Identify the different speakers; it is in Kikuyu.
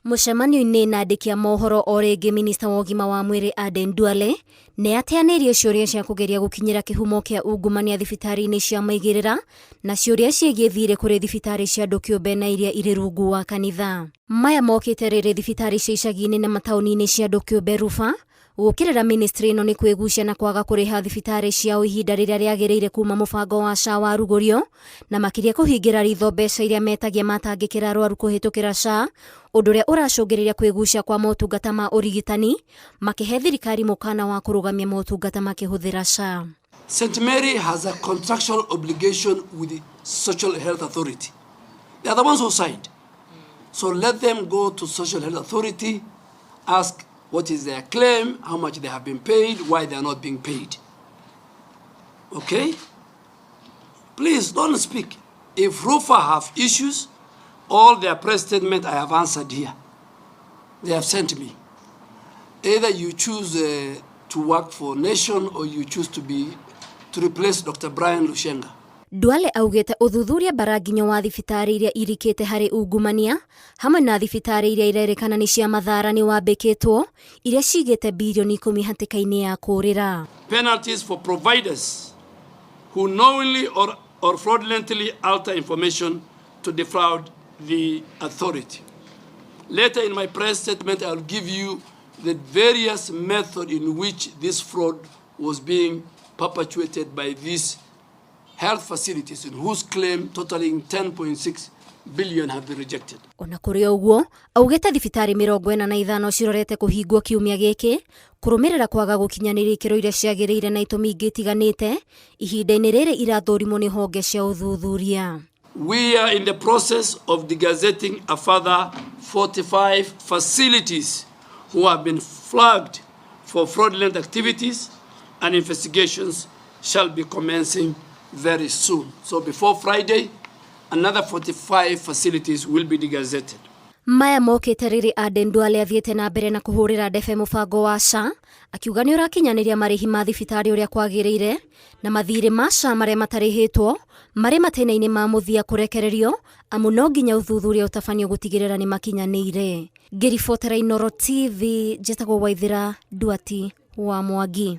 Speaker 1: Mũcemanio-inĩ na andĩki a mohoro o rĩngĩ minista wa ũgima wa mwĩrĩ Aden Duale nĩ ateanĩirie ciũria cia kũgeria gũkinyĩra kĩhumo kĩa ungumania thibitarĩ-inĩ cia maigĩrĩra na ciũria ciĩgiĩ thirĩ kũrĩ thibitarĩ cia andũ kĩũmbe na iria irĩ rungu wa kanitha. Maya mokĩte rĩrĩ thibitarĩ cia icagi-inĩ na mataũni-inĩ cia andũ kĩũmbe ruba gũkĩrĩra ministry ĩno nĩ kwĩgucia na kwaga kũrĩha thibitarĩ ciao ihinda rĩrĩa rĩagĩrĩire kuma mũbango wa SHA warugũrio na makĩria kũhingĩra ritho mbeca iria metagia matangĩkĩra arwaru kũhĩtũkĩra SHA ũndũ ũrĩa ũracũngĩrĩria kwĩgucia kwa motungata ma ũrigitani makĩhe thirikari mũkana wa kũrũgamia motungata makĩhũthĩra SHA.
Speaker 2: St. Mary has a contractual obligation with the Social Health Authority. They are the ones who signed. So let them go to Social Health Authority, ask what is their claim, how much they have been paid, why they are not being paid. Okay? Please don't speak. If Rufa have issues, all their press statement I have answered here. They have sent me. Either you choose to work for nation or you choose to be to replace Dr. Brian Lushenga.
Speaker 1: Duale augĩte ũthuthuria mbaranginyo wa thibitarĩ iria irikĩte harĩ ungumania hamwe na thibitarĩ iria irerĩkana nĩ cia mathara nĩ wambĩkĩtwo iria cigĩte birioni 10 hatĩka-inĩ ya kũrĩra.
Speaker 2: Penalties for providers who knowingly or fraudulently alter information to defraud the authority. Later in my press statement, I'll give you the various method in which this fraud was being perpetuated by these health facilities in whose claim totaling 10.6 billion have been rejected.
Speaker 1: Ona kũrĩ ũguo, augĩte thibitarĩ 45 cirorete kũhingwo kiumia gĩkĩ kũrũmĩrĩra kwaga gũkinyanĩria ikĩro iria ciagĩrĩire na itũmi ingĩ itiganĩte ihinda-inĩ rĩrĩ irathũrimwo nĩ honge cia ũthuthuria.
Speaker 2: We are in the process of degazetting a further 45 facilities who have been flagged for fraudulent activities, and investigations shall be commencing very soon. So before Friday, another 45 facilities will be degazetted.
Speaker 1: Maya mokĩte rĩrĩ Aden Duale athiĩte na mbere na kũhũrĩra ndebe mũbango wa SHA akiuga nĩ ũrakinyanĩria marĩhi ma thibitarĩ ũrĩa kwagĩrĩire na mathirĩ ma SHA marĩa matarĩhĩtwo marĩ matĩna-inĩ ma mũthia kũrekererio amu no nginya ũthuthuria ũtabanio gũtigĩrĩra nĩ makinyanĩire. Ngĩribotera Inooro TV njĩtagwo Waithĩra Nduati wa Mwangi.